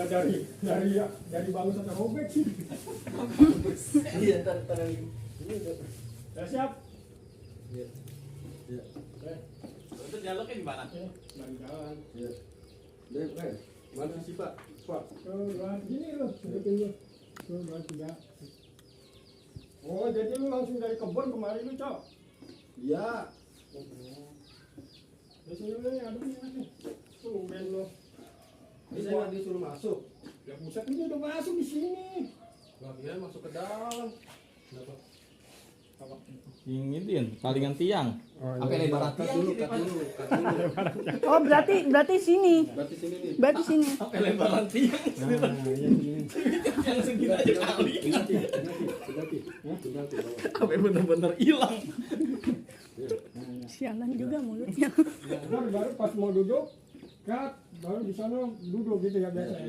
Ya dari bangun sampai robek sih. Iya, ntar ini Ya siap. Iya. Iya. Itu dialognya di mana? Dari jalan. Iya. Deh, mana sih Pak? Pak. Gini loh, sebutin lu. Tuh, 23. Oh, jadi lu langsung dari kebun kemarin lu, Cok? Iya. Di sini lu yang adem nih. Tumben lu. Ini saya nggak disuruh masuk. Ya buset, ini udah masuk di sini. Nggak kira masuk ke dalam. Kenapa? Ingin palingan tiang. Apa lebaran Cut tiang dulu, gitu, cut Pak? dulu, cut dulu. Oh, berarti sini. Berarti sini nih. Berarti sini. Apa lebaran tiang? Yang segini aja kali. Apa bener-bener hilang. Sialan juga mulutnya. Baru pas mau duduk, cut, baru di sana duduk gitu ya biasanya.